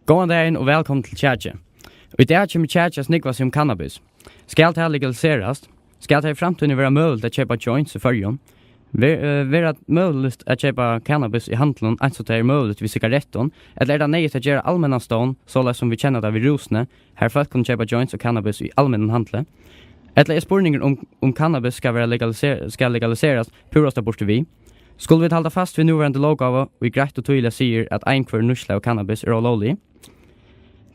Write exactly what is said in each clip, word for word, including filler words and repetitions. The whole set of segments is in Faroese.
Góðan dagin og vælkomin til Kjakið. Í dag kemur Kjakið at snúgva seg um kannabis. Skal tað legaliserast? Skal tað í framtíðini vera møguligt at keypa joints í Føroyum? Ver-, eh, verða møguligt at keypa kannabis í handlum, eins og tað er møguligt við sigarettum, ella er tað neyðugt at gera almennan stovn, soleiðis sum vit kenna tað við Rúsuni, har fólk kunnu keypa joints og kannabis í almennum handli? Ella er spurningurin um, um kannabis skal vera legaliser-, skal legaliserast, púrasta burtur við? Skulu vit halda fast við núverandi lóggávu, ið greitt og týðiliga sigur, at einhvør nýtsla av kannabis er ólóglig?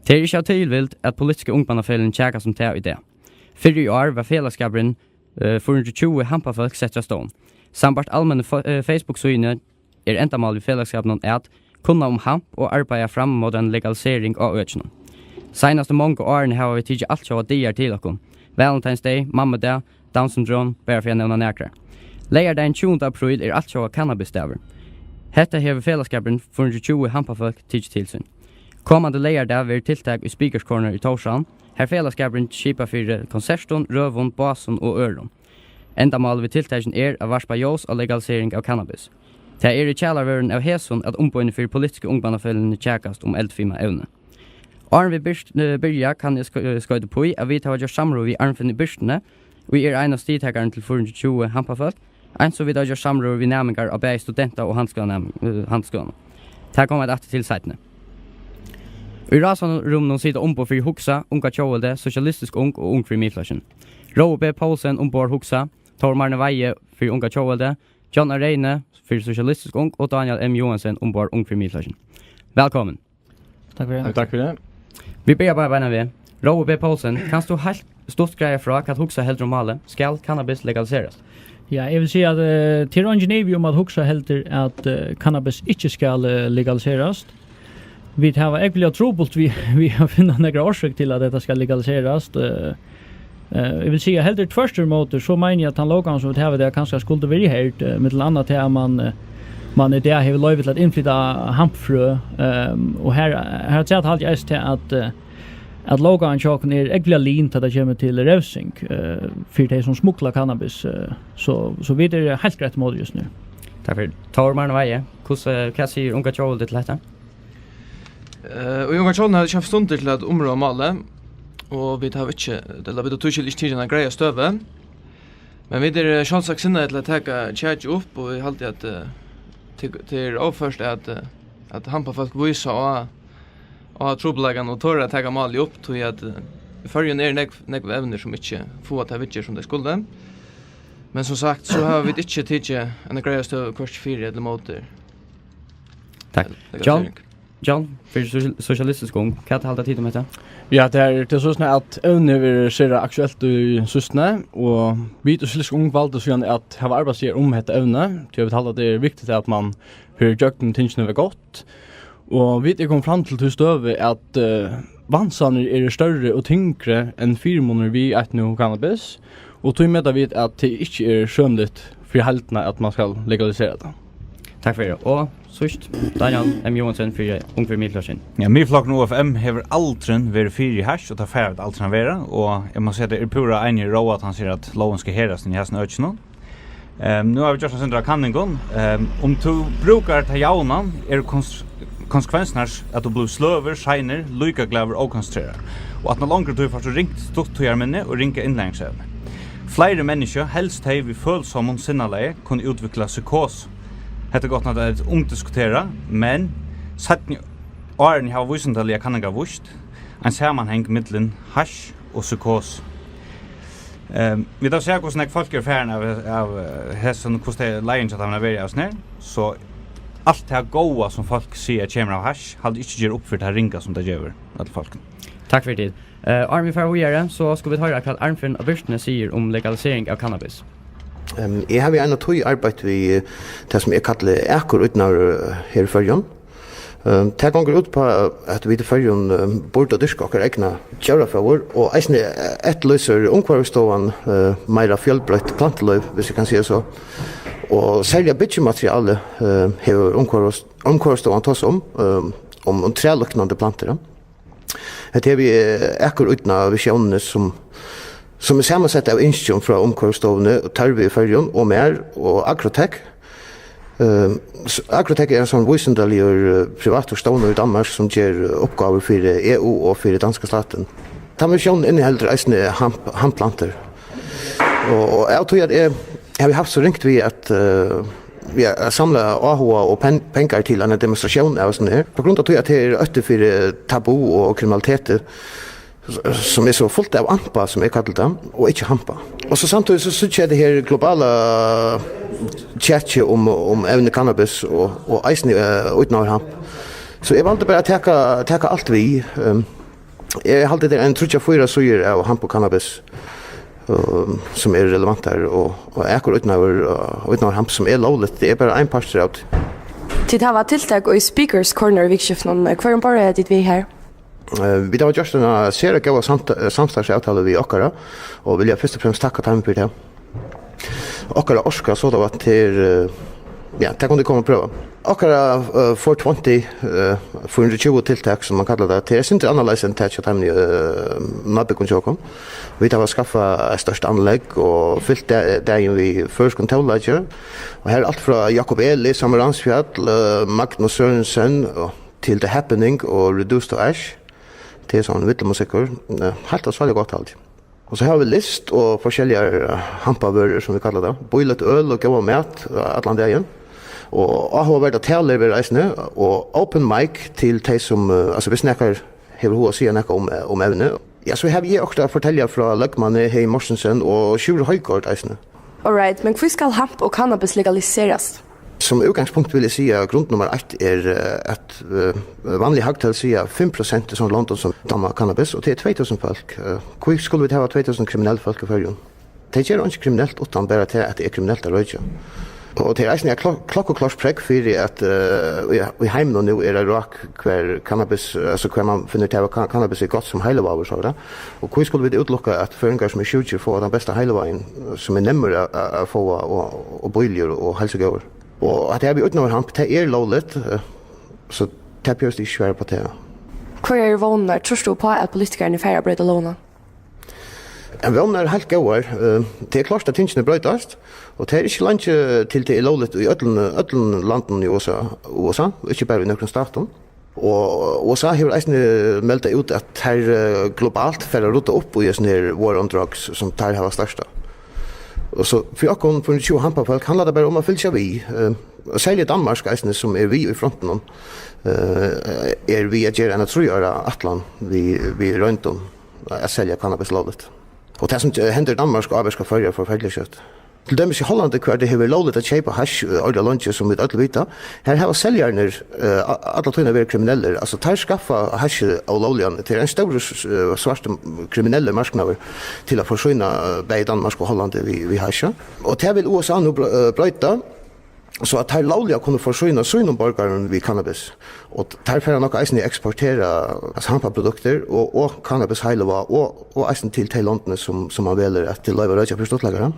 Tað er ikki av tilvild, at politisku ungmannafeløgini kjakast um tað í dag. Fyrr í ár var felagsskapurin, eh, fýra hundrað og tjúgu hampafólk settur á stovn. Sambært almennu fo-, eh, Facebook-síðuni er endamálið við felagsskapinum at kunna um hamp og arbeiða fram móti eini legalisering á økinum. Seinastu mongu árini hava vit tikið altjóða dagar til okkum. Valentine's Day, Mammudag, Down syndrom, bara fyri at nevna nakrar. Leygardagin tjúgunda apríl er altjóða kannabisdagur. Hetta hevur felagsskapurin fýra hundrað og tjúgu hampafólk tikið til sín. Komandi leygardag verður tiltak í Speakers Corner í Tórshavn, har felagsskapurin skipar fyri konsertum, røðum, básum og øðrum. Endamálið við tiltakinum er at varpa ljós á legalisering av kannabis. Tað er í kjalarvørrinum av hesum, at umboðini fyri politisku ungmannafeløgini kjakast um eldfima evnið. Áðrenn vit byrt-, eh, byrja, kann eg sk-, eh, skoyta uppí, at vit hava gjørt samrøðu við Arnfinn í Birtuni, ið er ein av stigtakarunum til fýra hundrað og tjúgu hampafólk, eins og vit hava gjørt samrøður við næmingar á bæði studenta- og handilsskúlanæmi-, eh, handilsskúlanum. Tað koma vit aftur til seinni. Í ráðandi rúminum sita umboð fyri Hugsa, Unga Tjóðveldi, Sosialistiskt Ung og Ung fyri Miðflokkin. Rói B. Poulsen umboðar Hugsa, Tór Marni Weihe fyri Unga Tjóðveldi, John A. Reine fyri Sosialistiskt Ung og Daniel M. Johansen umboðar Ung fyri Miðflokkin. Vælkomin. Takk fyri. Takk, takk fyri. Vit byrja bara beinan veg. Rói B. Poulsen, kanst tú heilt stutt greiða frá, hvat Hugsa heldur um málið? Skal kannabis legaliserast? Ja, eg vil siga at, eh, tað er eingin ivi um, at Hugsa heldur, at, eh, kannabis ikki skal, eh, legaliserast. Vit hava ógvuliga trupult við, við at finna nakra orsøk til, at hetta skal legaliserast. Eh, eh, eg vil siga, heldur tvørturímóti, so meini eg, at tann lóggávan, sum vit hava í dag, kanska skuldi verið herd, eh, millum annað tað, at man, eh, man í dag hevur loyvi til at innflyta hampfrø, ehm, og her, her afturat haldi eg eisini til, at, eh, at lóggávan hjá okkum er ógvuliga lin, tá tað kemur til revsing, eh, fyri tey, sum smugla kannabis, eh, so, so vit eru heilt greitt ímóti júst nú. Takk fyri. Tór Marni Weihe, hvussu, hvat sigur Unga Tjóðveldi til hetta? Eh, og í Unga Tjóðveldinum hava vit ikki havt stundir til at umrøða málið, og vit hava ikki, ella vit hava tískil ikki tikið eina greiða støðu. Men vit eru sjálvsagt sinnaði til at taka kjakið upp, og eg haldi, at, eh, tað, tað er óført at, eh, at hampafólk vísa á, á trupulleikan og tora at taka málið upp, tí at, eh, í Føroyum eru nógv, nógv evnir, sum ikki fáa ta viðgerð, sum tey skuldu. Men sum sagt, so hava vit ikki tikið eina greiða støðu, hvørki fyri ella ímóti. Takk. Legalisering. John, John, fyri Sosial-, Sosialistiskt Ung, hvat halda tit um hetta? Ja, tað er, tað er so, at evnið hevur verið sera aktuelt í síðstuni, og vit í Sosialistiskum Ung valdu síðan at hava arbeiðsdagar um hetta evnið, tí at vit halda, at tað er viktigt, at man fer ígjøgnum tingini við gott. Og vit eru komin fram til ta støðu, at, eh, vansarnir eru størri og tyngri enn fyrimunirnir við eitt nú kannabis, og tí meta vit, at tað ikki er sjónligt fyri heildina, at man skal legalisera tað. Takk fyri. Og síðst, Daniel M. Johansen fyri Ung fyri Miðflokkin. Ja, Miðflokkurin og U F M hevur aldrin verið fyri hash, og tað fara vit aldrin at vera. Og eg má siga, at eg eri púra einig í Róa, at hann sigur, at lógin skal herðast inn í hasum økinum. Ehm, nú hava vit gjørt eitt sindur av kanningum. Ehm, um tú brúkar tað javnan, eru kons-, konsekvensirnar, at tú blívur sløvur, seinur, líkaglaður, ókonsentreraður. Og aftan á longri tíð fært tú ringt stutttíðarminni og ringa innlæringsevni. Fleiri menniskju, helst tey við følsomum sinnalagi, kunnu útvikla psykosu. Hetta er gott nokk at umdiskutera, men seinnu árini hava vísindaligar kanningar víst ein samanhang millum hash og psykosu. Ehm, vit hava sæð, hvussu nógv fólk eru farin av, av, eh, hesum, hvussu tey, leiðin hjá teimum hevur verið av snær. So alt tað góða, sum fólk siga kemur av hash, haldi eg ikki ger upp fyri tað ringa, sum tað gevur øll fólk. Takk fyri tíð. Eh, áðrenn vit fara víðari, so skulu vit hoyra, hvat Arnfinn á Birtuni sigur um legalisering av kannabis. Ehm, eg havi í eina tíð arbeitt við, eh, tað, sum eg kalli akurídnað, eh, her í Føroyum. Ehm, tað gongur út uppá, at vit í Føroyum, ehm, burdu dyrka okkara egna djórafóður, og eisini, eh, eftirlýsir Umhvørvisstovan, eh, meira fjølbroytt plantulív, viss eg kann siga so. Og serliga byggimateriali, eh, hevur Umhvørvis-, Umhvørvisstovan tosað um, ehm, um, um trælíknandi plantur, ja. Hetta hevur við, eh, akurídnað visjónini, sum, sum er samansett av ynskjum frá Umhvørvisstovuni og tørvi í Føroyum og mær og Agrotech. Ehm, s-, Agrotech er ein sånn vísindaligur, eh, privatur stovnur í Danmark, sum ger, eh, uppgávur fyri E U og fyri danska statin. Tann versjónin inniheldur eisini hamp-, hampplantur. Og, og av tí at eg havi havt so ringt við at, eh, ja, at samla áhuga og pen-, pengar til eina demonstratión av hesum her, på grund av tí at tað er ótti fyri tabu og kriminaliteti, s-, sum er so fult av ampa, sum eg kalli tað, og ikki hampa. Og so samtíðis so síggi eg tað her globala tjakið um, um evnið cannabis og, og eisini, eh, ídnaðarhamp. So eg valdi bara at taka, taka alt við. Ehm, eg haldi, tað er ein tríggjar, fýra síður av hamp og cannabis, ehm, sum eru relevant her, og, og akur ídnaður, og ídnaðarhamp, sum er lógligt, tað er bara ein partur av tí. Tit hava tiltak í Speakers Corner í vikuskiftinum. Hvørjum borðreiða tit við her? Eh, vit hava gjørt eina sera góða samt-, eh, samstarvsavtalu við Okkara, og vilja fyrst og fremst takka teimum fyri tað. Okkara orka sodavatn til, eh, ja, tað kunnu tit koma og prøva. Okkara, eh, four twenty, eh, fýra hundrað og tjúgu tiltak, sum man kallar tað, tað er sindur annarleiðis enn tað hjá teimum, eh, nábúgvum hjá okkum. Vit hava skaffað eitt stórt anlegg og fylt da-, dagin við føroyskum tónleiki. Og her er alt frá Jakob Eli, Sámal Ravnsfjall, eh, Magnus Sørensen og til The Happening og Reduced to Ash. Tað er sovorðin villmusikkur. Eh, heilt ótrúliga gott, haldi eg. Og so hava vit list og forskelligar, eh, hampavørur, sum vit kalla tað. Bíligt øl og góðan mat, eh, allan dagin. Og áhugaverdar talur verða eisini, og open mic til tey sum, eh, altso, viss nakar hevur hug at siga nakað um, eh, um evnið. Ja, so havi eg okkurt at fortelja frá løgmanni Heði Mortensen og Sjúrður Højgaard eisini. Alright, men hví skal hamp og cannabis legaliserast? Sum útgangspunkt vil eg siga, grund nummar eitt er, eh, at, eh, vanlig hagtøl siga fimm prosent í sovorðnum londum sum dáma cannabis, og tað er tvey túsund fólk. Eh, hví skulu vit hava tvey túsund kriminell fólk í Føroyum? Tey gera einki kriminelt uttan bara tað, at tað er kriminelt at roykja. Og tað er eisini eitt klo-, klokkuklárt prógv fyri, at, eh, í, í heiminum nú er eitt rák, hvar cannabis, altso, hvar man finnur út av, at ka-, cannabis er gott sum heilivágur, so er tað. Og hví skulu vit útilukka, at føroyingar sum eru sjúkir fáa tann besta heilivágin, sum er nemmur at, at, at fáa, og, og bíligur og heilsugóður? Og at tað við ídnaðarhamp, tað er lógligt, eh, so tað behøvist ikki svara uppá tað. Hvørjar eru vónirnar? Trýrt tú uppá, at politikararnir fara at broyta lógina? Ja, vónirnar eru heilt góðar. Eh, tað er klárt, at tingini broytast, og tað er ikki leingi til tað er lógligt í øllum, øllum landum í U S A, U S A, og ikki bara í nøkrum statum. Og U S A hevur eisini meldað út, at teir, eh, globalt fara at rudda upp í hesum her war on drugs, sum teir hava startað. Og so fyri okkum, fyri tjúgu hampafólk, handlar tað bara um at fylgja við. Eh, og serliga Danmark eisini, sum er við í frontinum, eh, er við at gera eina trý ára ætlan við, við royndum at selja cannabis lógligt. Og tað, sum, eh, hendir í Danmark, ávirkar Føroyar forferdiliga skjótt. Til dømis í Hollandi, hvar tað hevur verið lógligt at keypa hash, eh, ordiliga leingi, sum vit øll vita, her hava seljararnir, eh, a-, alla tíðina verið kriminellir. Altso, teir skaffa hashið ólógliga. Tað er ein stórur, s-, eh, svartur kriminellur marknaður til at forsýna, eh, bæði Danmark og Hollandi við, við hashi. Og tað vil U S A nú br-, eh, broyta, so at teir lógliga kunnu forsýna sínum borgarum við cannabis. Og teir fara nokk eisini at eksportera, altso, hampaproduktir og, og cannabis heilivág og, og eisini til tey londini, sum, sum man velur at loyva roykja fyri stuttleika.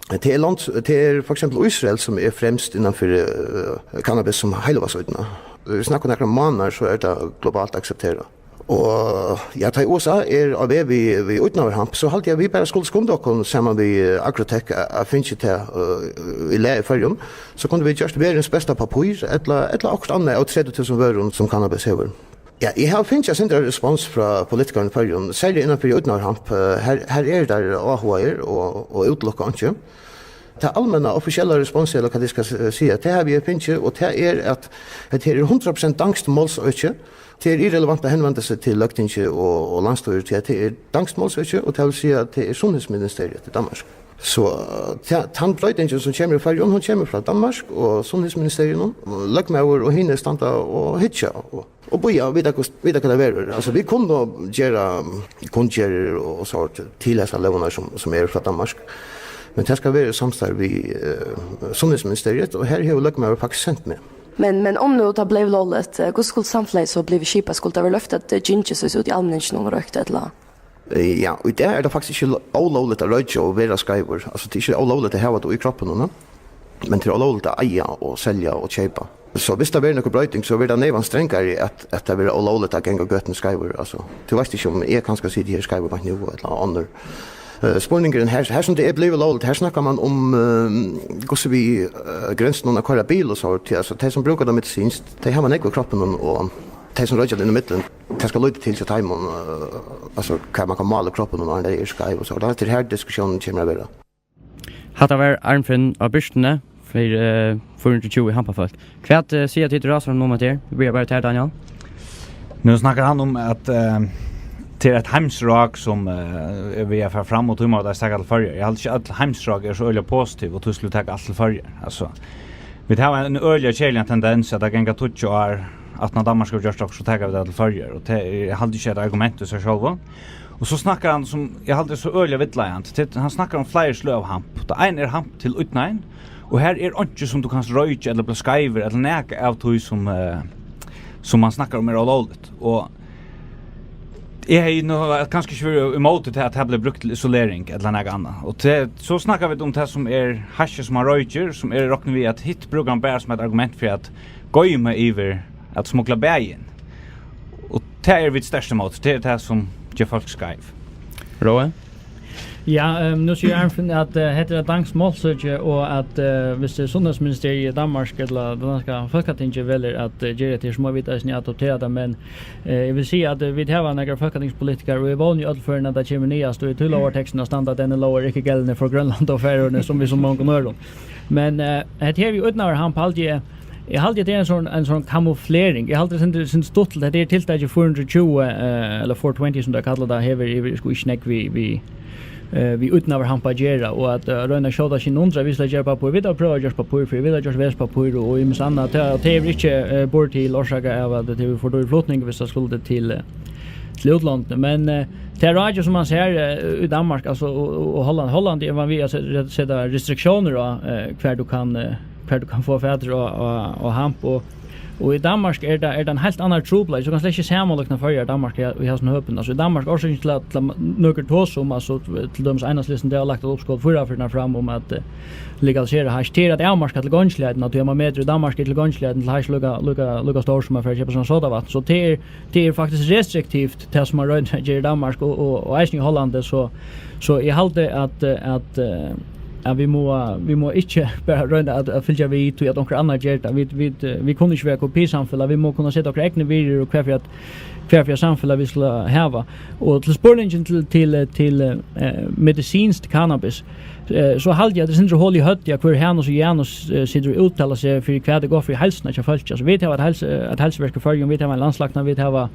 Tað er land, tað er for eksempel Ísrael, sum er fremst innanfyri, eh, cannabis sum heilivágsídnað. Vit snakka um nakrar mánaðir, so er tað globalt aksepterað. Og, ja, tá ið U S A er á veg við, við ídnaðarhamp, so haldi eg, at vit bara skulu skunda okkum saman við, eh, Agrotech at, at fingið tað, eh, í lag í Føroyum. So kundu vit gjørt verðins besta pappír, ella, ella okkurt annað av tretivu túsund vørum, sum cannabis hevur. Ja, eg havi fingið eitt sindur av respons frá politikarum í Føroyum, serliga innan fyri ídnaðarhamp. Eh, her, her eru teir áhugaðir og, og útilokka einki. Tað almenna, offisiella responsið, ella hvat eg skal s-, siga, tað havi eg fingið, og tað er, at hetta her er hundrað prosent danskt málsøki. Tað er irrelevant at henvenda seg til Løgtingið og, og landsstýrið, tí at tað er danskt málsøki, og tað vil siga, at tað er Sundhedsministeriet í Danmark. So, eh, ta-, tann broytingin, sum kemur í Føroyum, hon kemur frá Danmark og Sundhedsministerium, og løgmaður og hini standa og hyggja og, og bíða og vita, hvus-, vita, hvat tað verður. Altso, vit kunnu gera kunngerðir og, og so til hesar lógirnar, sum, sum eru frá Danmark. Men tað skal vera í samstarvi við, eh, Sundhedsministeriet, og her hevur løgmaður faktiskt sent meg. Men, men um nú tað bleiv lógligt, eh, hvussu skuldi samfelagið so blivið skipað? Skuldi tað verið loyvt at, eh, gingið so út í almenninginum og roykt, ella? Eh, ja, og í dag er tað faktiskt ikki lo-, ólógligt at roykja og vera skeivur. Altso, tað er ikki ólógligt at hava tað í kroppinum, ne? Men tað er ólógligt at eiga og selja og keypa. So viss tað verður nøkur broyting, so verður tað neyvan strangari, at, at tað verður ólógligt at ganga gøtuni skeivur. Altso, tú veitst ikki, um eg kanska siti her skeivur beint nú, ella onnur. Eh, spurningurin her, her sum tað er blivið lógligt, her snakkar man um, eh, hvussu við, eh, grensum at koyra bil og so, tí, altso, tey sum brúka tað medisinskt, tey hava nógv í kroppinum, og tey sum roykja inn í millum, tað skal lítið til hjá teimum, eh, altso, hvat man kann mála í kroppinum, um tað er skeiv og so. Tað er her diskussiónin kemur at vera. Hatta var Arnfinn á Birtuni fyri, eh, fýra hundrað og tjúgu hampafólk. Hvat, eh, siga tit í ráðstevnuni um hetta her? Vit byrja bara við tær, Daniel. Nú snakkar hann um, at, eh, tað er eitt heimsrák sum, eh, er við at fara fram, og tí má tað taka til Føroyar. Eg haldi ikki, at øll heimsrák eru so øgiliga positiv, og tí skulu vit taka alt til Føroyar. Altso, vit hava ein øgiliga keðiligan tendens, at tað ganga tíggju ár, aftan á Danmark hevur gjørt okkurt, so taka vit tað til Føroyar, og tað er, eg haldi ikki, eitt argument í sær sjálvum. Og so snakkar hann, sum eg haldi er so øgiliga villleiðandi, til, hann snakkar um fleiri sløg av hamp. Tað ein er hamp til ídnaðin, og her er einki, sum tú kanst roykja ella blíva skeivur ella nakað av tí, sum, eh, sum hann snakkar um er ólógligt. Og eg hevði nú kanska ikki verið ímóti tí, at tað bleiv brúkt til isolering ella nakað annað. Og tað, so snakka vit um tað, sum er hassjið, sum hann roykir, sum er, rokni við, at hitt brúkar hann bara sum eitt argument fyri at goyma yvir at smugla bæði inn. Og tað eru vit sterkt ímóti. Tað er tað, sum ger fólk skeiv. Rói? Ja, ehm, nú sigur Arnfinn, at, eh, hetta er eitt danskt málsøki, og at, eh, viss, eh, Sundhedsministeriet í Danmark ella tað danska Fólkatingið velur at, eh, gera hetta her, so mugu vit eisini adoptera tað, men, eh, eg vil siga, at, eh, vit hava nakrar fólkatingspolitikarar, og eg vóni í øllum førum, at tað kemur niðast í tí lógartekstin at standa, at denne lov er ikke gældende for Grønland og Færøerne, sum við so mongum øðrum. Men, eh, hetta her við ídnaðarhamp, haldi eg, eg haldi, at tað er ein sånn, ein sånn kamuflering. Eg haldi, at tað er sånn stuttligt, at tað er tiltakið fýra hundrað og tjúgu, eh, ella four twenty, sum tað kallar tað, hevur, hevur, sko, ikki nógv við, við, eh, við ídnaðarhamp at gera, og at, eh, royna at skjóta seg undan, vit skulu gera pappír, vit hava prøvað at gjørt pappír fyri, vit hava gjørt vesipappír og, og ymiskt annað, tað, tað hevur ikki, eh, borið til orsaka av, at tað hevur for dýr flutning, viss tað skuldi til, eh, til útlond. Men, eh, tað er ráðgevið, sum man sær, eh, í Danmark, altso, og, og, og Holland. Holland er man við at se-, seta restriktiónir á, eh, hvar tú kann, eh, hvar tú kann fáa fatur á, á, á hamp, og, og í Danmark er tað, er tað ein heilt annar trupulleiki. So kanst slett ikki samanlíkna Føroyar og Danmark í, í hasum høpum. Altso, í Danmark, orsøkin til at, til at nøkur tosa um, altso, til dømis Einhaldslisten, tey hava lagt eitt uppskot fyrr fram um at, eh, legalisera hash, tað er at avmarka tilgongiligheitina, tí at man metir í Danmark er tilgongiligheitin til hash líka, líka, líka stór sum at fara at keypa sær sodavatn. So tað er, tað er faktiskt restriktivt, tað sum man roynir at gera í Danmark og, og, og eisini í Hollandi, so, so eg haldi at, at, eh, at vit mugu, vit mugu ikki bara royna at, at fylgja við, tí at onkur annar ger tað. Vit, vit, eh, vit kunnu ikki vera kopisamfelag, vit mugu kunna seta okkara egnu virðir og hvat fyri at, hvat fyri at samfelag vit skulu hava. Og til spurningin til, til, til, eh, medisinskt cannabis, eh, so haldi eg, at tað er sindur hol í høvdið, at hvør Hanus og Janus, eh, situr og úttalar seg fyri, hvat er gott fyri heilsuna hjá fólki. Altso, vit hava eitt heilsu-, eitt heilsuverk í Føroyum, vit hava ein landslækna, vit hava,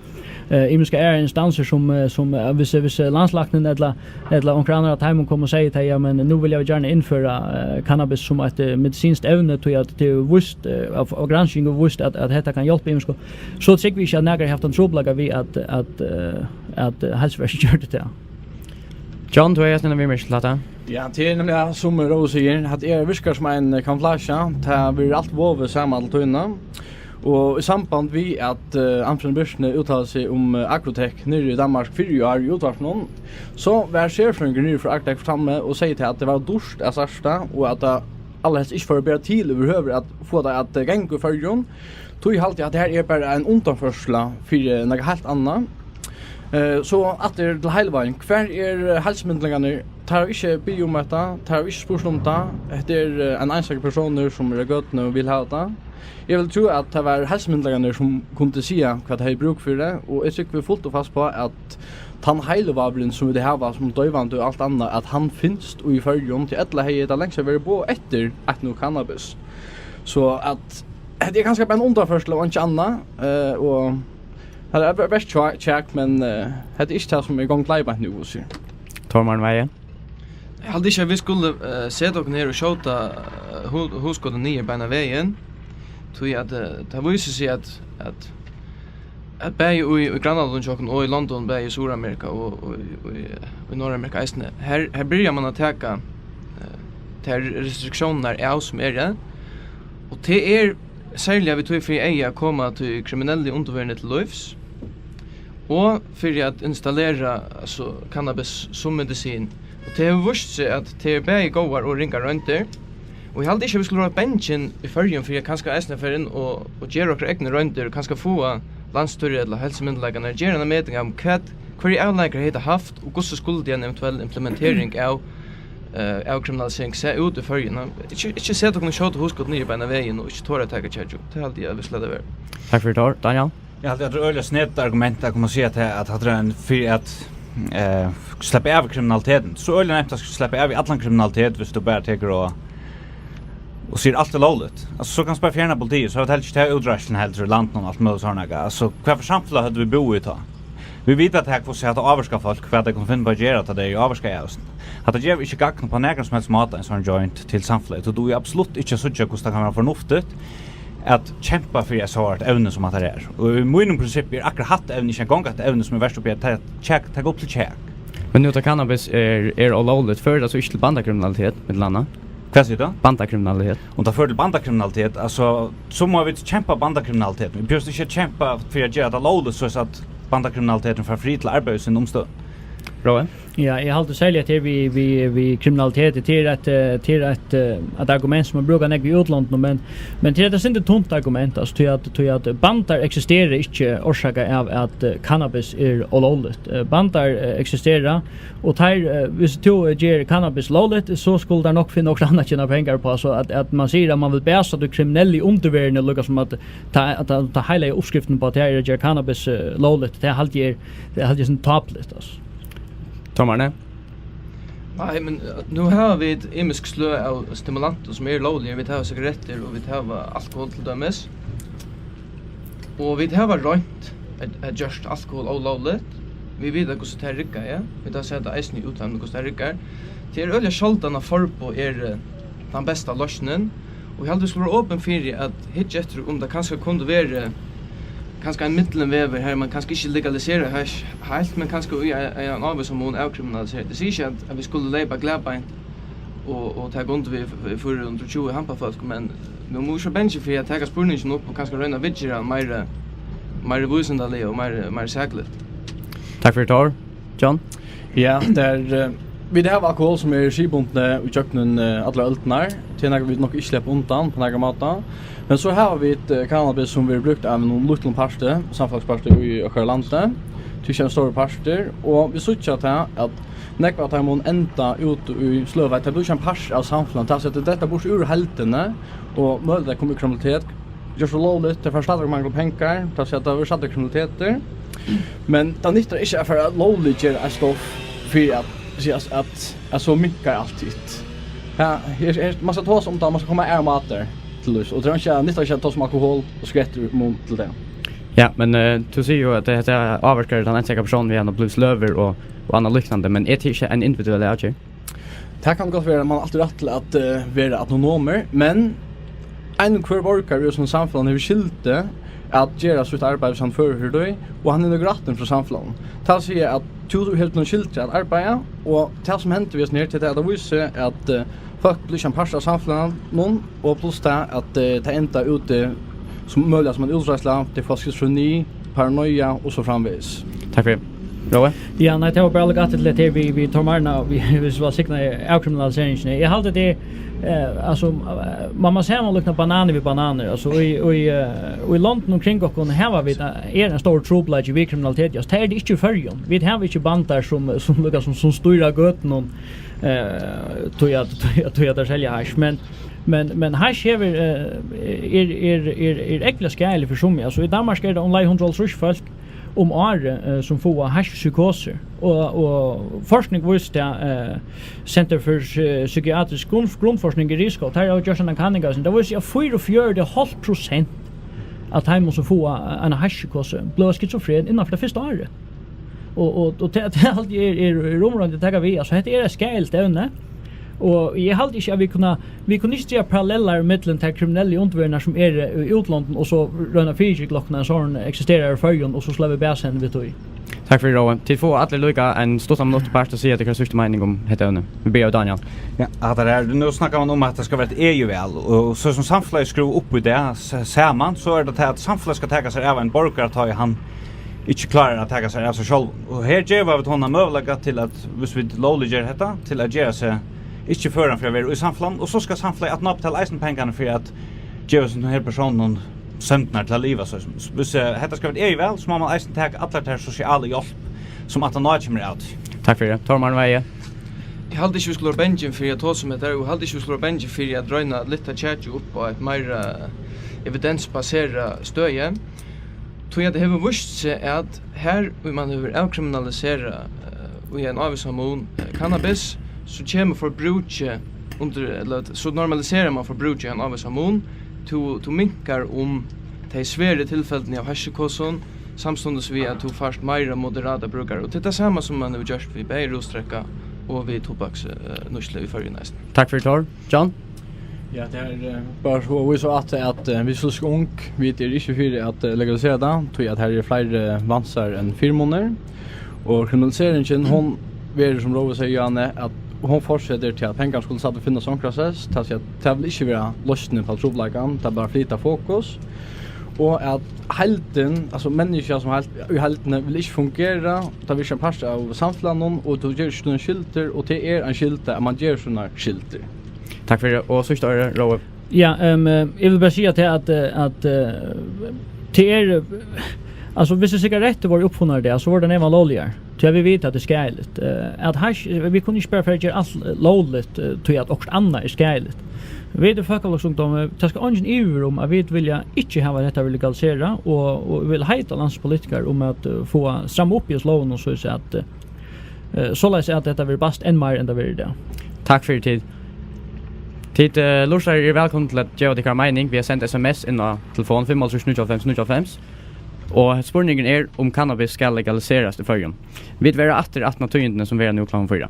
eh, ymiskar aðrar instansir, sum, eh, sum, eh, viss, viss, eh, landslæknin ella, ella onkur annar av teimum kom og segði, at, ja, men nú vilja vit gjarna innføra, eh, cannabis sum eitt, eh, medisinskt evni, tí at tað er víst, eh, av, av gransking og víst, at, at hetta kann hjálpa ymiskum, so trúgvi eg ikki, at nakar hevði havt ein trupulleika við, at, at, eh, at, eh, heilsuverkið gjørdi tað. John, tú hevði eisini eina viðmerking til hatta. Ja, tað er nemliga, sum Rói sigur, at tað virkar sum ein kamuflasja. Tað verður alt vovið saman alla tíðina. Og í samband við, at, eh, Arnfinn Birtne úttalar seg um, eh, Agrotech niðri í Danmark fyrr í ár í útvarpinum, so var serfrøðingur niðri frá Agrotech frammi og segði til, at tað var dýrt at starta, og at tað allarhelst ikki fór at bera til yvirhøvur at fáa tað at, eh, ganga í Føroyum. Tí haldi eg, at tað her er bara ein undanførsla fyri nakað heilt annað. Eh, so aftur til heilivágin. Hvar er, eh, heilsumyndugleikarnir? Teir hava ikki biðið um hetta, teir hava ikki spurt um tað. Hetta er, eh, ein einstakur persónur, sum er á gøtuni og vil hava tað. Eg vil trúgva, at tað var heilsumyndugleikarnir, sum kundu siga, hvat tey hevði brúk fyri, og eg trúgvi fult og fast á, at tann heilivágurin, sum vit hava sum doyvandi og alt annað, at hann finst í Føroyum, tí ella hevði tað langt síðan verið boðað eftir eitt nú cannabis. So at hetta er kanska bara ein undanførsla og einki annað, eh, og hetta er bert kjak-, kjak, men, eh, hetta er ikki tað, sum er í gongd leiðbeint nú, hvussu sigur. Tormar Weihe. Eg haldi ikki, at vit skulu, eh, seta okkum her og skjóta, eh, hu-, hugskotið niður beinan vegin, tí at, eh, tað vísir seg, at, at, at bæði í, í grannalondum hjá okkum og í London, bæði í Suðuramerika og, og í, í, í Norðuramerika eisini, her, her byrjar man at taka, eh, tær restriktiónirnar av, sum eru, og tað er serliga við tí fyri eyga at koma tí kriminellu undirverðini til lívs, og fyri at installera, altso, cannabis sum medisin. Og tað hevur víst seg, at tað eru bæði góðar og ringar royndir. Og eg haldi ikki, at vit skulu vera bangin í Føroyum fyri at kanska eisini fara inn og, og gera okkara egnu royndir, og kanska fáa landsstýrið ella heilsumyndugleikarnar at gera eina meting av, hvat Hvørjar avleiðingar hevði tað havt, og hvussu skuldi ein eventuell implementering av, eh, avkriminalisering sæð út í Føroyum? Ikki, ikki seta okkum í skjóta hugskot niður beinan vegin og ikki tora at taka kjakið. Tað haldi eg at vit skulu lata vera. Takk fyri, Thor. Daniel? Eg haldi, at tað er øgiliga sneytt argument at koma og siga, at, at hatta er ein fyri at, eh, sleppa av kriminalitetin. So øgiliga neyvt at sleppa av í allan kriminalitet, viss tú bara tekur og, og sigur alt er lógligt. Altso, so kanst bara fjerna politiið, so hava vit heldur ikki ta útreiðsluna heldur í landinum og alt møguligt sovorðið. Altso, hvat fyri samfelag høvdu vit búð í tá? Vit vita, at tað, hvussu hetta ávirkar fólk, hvat tey kunnu finna upp á at gera, tá tey eru ávirkað av hesum. Hatta gevur ikki gagn upp á nakran sum helst máta, ein sovorðin joint til samfelagið. Tú dugir absolutt ikki at síggja, hvussu tað kann vera fornuftigt at kempa fyri eitt so harðt evni, sum hatta er. Og í mínum prinsippi er akkurát hatta evni ikki eingong eitt evni, sum er vert uppi at ta-, kjak-, taka upp til kjak. Men nú, tá cannabis er, er ólógligt, førir tað so ikki til bandakriminalitet, millum annað? Hvat sigur tú? Bandakriminalitet. Um tað førir til bandakriminalitet, altso, so mugu vit kempa bandakriminalitet. Vit behøva ikki at kempa fyri at gera tað lógligt, so at bandakriminaliteturin fær frí til arbeiði í sínum umstøðum. Rói? Ja, eg haldi serliga, at tað við, við, við kriminalitet, tað er eitt, eh, tað er eitt, eh, eitt argument, sum man brúkar nógv í útlondum, men, men tað er eitt sindur tunt argument, altso, tí at, tí at bandar eksistera ikki orsakað av, at, eh, cannabis er ólógligt. Eh, bandar, eh, eksistera, og teir, eh, viss tú, eh, ger cannabis lógligt, so skulu teir nokk finna okkurt annað at tjena pengar uppá, so at, at man sigur, at man vil basa tí kriminellu undirverðini, líka sum at ta, ta, ta heila uppskriftin uppá, tað er at gera cannabis, eh, lógligt, tað haldi eg er, tað haldi eg er sindur tápuligt, altso. Tómarni? Nei, men, eh, nú hava vit ymisk sløg av stimulantum, sum eru lóglig. Vit hava sigarettir, og vit hava alkohol til dømis. Og vit hava roynt at, at gjørt alkohol ólógligt. Vit vita, hvussu tað riggar, ja. Vit hava sæð tað eisini í útlandinum, hvussu tað riggar. Tað er øgiliga sjáldan, at forboð er, eh, tann besta loysnin. Og eg haldi, vit skulu vera opin fyri at hyggja eftir, um tað kanska kundi verið kanska ein millumvegur, har man kanska ikki legaliserar hash heilt, men kanska í ein, ein ávísan mun avkriminalisera. Eg sigi ikki, at, at vit skulu leypa glaðbeint og, og taka undir við, við fýra hundrað og tjúgu hampafólk, men nú mugu vit ikki vera bangin fyri at taka spurningin upp og kanska royna at viðgera hann meira, meira vísindaliga og meira, meira sakligt. Takk fyri, Thor. John? Ja, tað er, eh, vit hava alkohol, sum er siðbundið í gjøgnum, eh, allar øldirnar. Tað er nakað, vit nokk ikki sleppa undan á nakran máta. Men so hava vit, eh, cannabis, sum verður brúkt av einum lítlum parti, samfelagsparti í okkara landi. Tað er ikki ein stórur partur, og vit síggja tað, at nógv av teimum enda út í sløva. Tað blívur ikki ein partur av samfelagnum. Tað er at detta burtur úr heildini, og møguligt at koma í kriminalitet, gjørt ólógligt, tað fær stadigvæk mangla pengar, tað siga, at tað verður stadigvæk kriminalitetur. Men tað nyttar ikki at fara at lógliggera eitt stoff fyri at siga, at, at, at so minkar alt hitt. Ja, her, her, man skal tosa um tað, man skal koma av matar til lívs. Og tað er ikki, nyttar ikki at tosa um alkohol og sigarettir í mun til tað. Ja, men, eh, tú sigur jo, at tað, tað ávirkar tann einstaka persónin við hann at blíva sløvur og, og annað líknandi, men er tað ikki ein individuell avgerð? Tað kann gott vera, at man altíð rætt til at, eh, vera autonomur, men ein og hvør borgari í hesum samfelagnum hevur skyldu at gera sítt arbeiði, sum hann er førur fyri tí, og hann hevur nøkur rættindi frá samfelagnum. Tað vil siga, at tú hevur nøkur skyldur at arbeiða, og tað, sum hendir við hesum her, tað er, at tað vísir, at, eh, fólk blíva ikki ein partur av samfelagnum, og pluss tað, at, eh, tað endar úti sum, møguliga sum ein útreiðsla, tey fáa skizofreni, paranoia og so framvegis. Takk fyri. Rói? Ja, nei, tað var bara líka aftur til tað her við, við Tómarna, við, við so at signa avkriminaliseringini. Eg haldi, tað er, eh, altso, eh, man má samanlíkna bananir við bananir. Altso, í, í, eh, í londunum kring okkum hava vit, eh, er ein stórur trupulleiki við kriminaliteti. Altso, tað er tað ikki í Føroyum. Vit hava ikki bandar sum, sum líka sum, sum stýra gøtunum, eh, tí at, tí at, tí at teir selja hash. Men, men, men hash hevur, eh, er, er, er, er ógvuliga skaðiligt fyri summi. Altso, í Danmark er tað umleið hundrað og hálvtrýss fólk um árið, eh, sum fáa hashpsykosur. Og, og forskning vísir tað, eh, Center for Psy-, Psykiatrisk Grund-, Grundforskning í Risskov, teir hava gjørt eina kanning av hesum. Tað vísir seg, at fýraogfjøruti og hálvt prosent av teimum, sum fáa eina hashpsykosu, blíva skizofren innan fyri tað fyrsta árið. Og, og, og tað, tað haldi eg er, er, er umráðandi at taka við. Altso, hetta er eitt skaðiligt evni. Og eg haldi ikki, at vit kunna, vit kunnu ikki draga parallellar millum tær kriminellu undirverðirnar, sum eru í útlondum, og so royna at fyrigykla okkum, at ein sovorðin eksisterar í Føroyum, og so slá vit basa henni við tí. Takk fyri, Rói. Tit fáa allir líka ein stuttan minutt í part at siga tykkara síðstu meining um hetta evnið. Vit byrja við Daniel. Ja, hatta er, nú snakkar man um, at tað skal vera eitt egið val, og so sum samfelagið er skrúvað upp í dag, s-, saman, so er tað tað, at samfelagið skal taka sær av ein borgara, tá ið hann ikki klárar at taka sær av sær sjálvum. Og her geva vit honum møguleika til at, viss vit lógliggera hetta, til at gera seg ikki føran fyri at vera í samfelagnum, og so skal samfelagið aftaná betala eisini pengarnar fyri at geva hesum her persónum sømdirnar til at liva. So, so, viss, eh, hetta skal vera eitt egið val, so má man eisini taka allar tær sosialu hjálp, sum aftaná kemur av tí. Takk fyri. Tormar Veie. Eg haldi ikki, vit skulu vera bangin fyri at tosa um hetta, og eg haldi ikki, vit skulu vera bangin fyri at royna at lyfta kjakið upp á eitt meira evidensbaserað støði. Tí at tað hevur víst seg, at har ið mann hevur avkriminaliserað, eh, í ein ávísan mun, eh, cannabis, so kemur forbrúkið undir, ella so normaliserar mann forbrúkið í ein ávísan mun. Tú, tú minkar um tey sveru tilfellini av hashpsykosum, samstundis við at tú fært meira moderata brúkarar. Og tað er tað sama sum mann hevur gjørt við bæði rúsdrekka og við tobaks, eh, nýtslu í Føroyum eisini. Takk fyri, Tor. John? Ja, tað er, eh, bara so at vísa á at, at, eh, vit sum ung, vit eru ikki fyri at, eh, legalisera tað, tí at her eru fleiri vansar enn fyrimunir. Og kriminaliseringin, hon verður, sum Rói segði, Johanne, at hon fortsetur til at pengar skulu stadig finnast onkrastaðni, tað sigur at tað vil ikki vera loysnin på trupulleikan, tað er bara at flyta fokus. Og at heildin, altso menniskjað sum heild, í heildini vil ikki fungera, tað vil ikki vera ein partur av samfelagnum, og tú ger ikki tínar skyldur, og tað er ein skylda at mann ger sínar skyldur. Takk fyri, og síðsta orðið, Rói. Ja, ehm, eh, eg vil bara siga til at, eh, at, eh, tað er, eh, altso, viss sigarettir vóru uppfunnar í dag, so vóru tær neyvan lógligar. Tí at vit vita at tað er skaðiligt. Eh, at hash, eh, vit kunnu ikki bara fara at gera alt, eh, lógligt, eh, tí at okkurt annað er skaðiligt. Vit í Fólkafloksungdómi, tað skal eingin ivast um, at vit vilja ikki hava, at hetta verður legaliserað, og, og vil heita landspolitikarar um at, eh, fáa stramma upp í hesum lógum, og so at, eh, eh, soleiðis at hetta verður bast enn meir, enn tað verður í dag. Takk fyri tit. Tit, eh, lurtarar eru vælkomin til at geva tykkara meining við at senda S M S inn á telefon fimm hálvtrýss níggjuoghálvfems níggjuoghálvfems. Og spurningurin er, um cannabis skal legaliserast í Føroyum. Vit verða aftur aftan á tíðindini, sum verða nú klokkan fýra.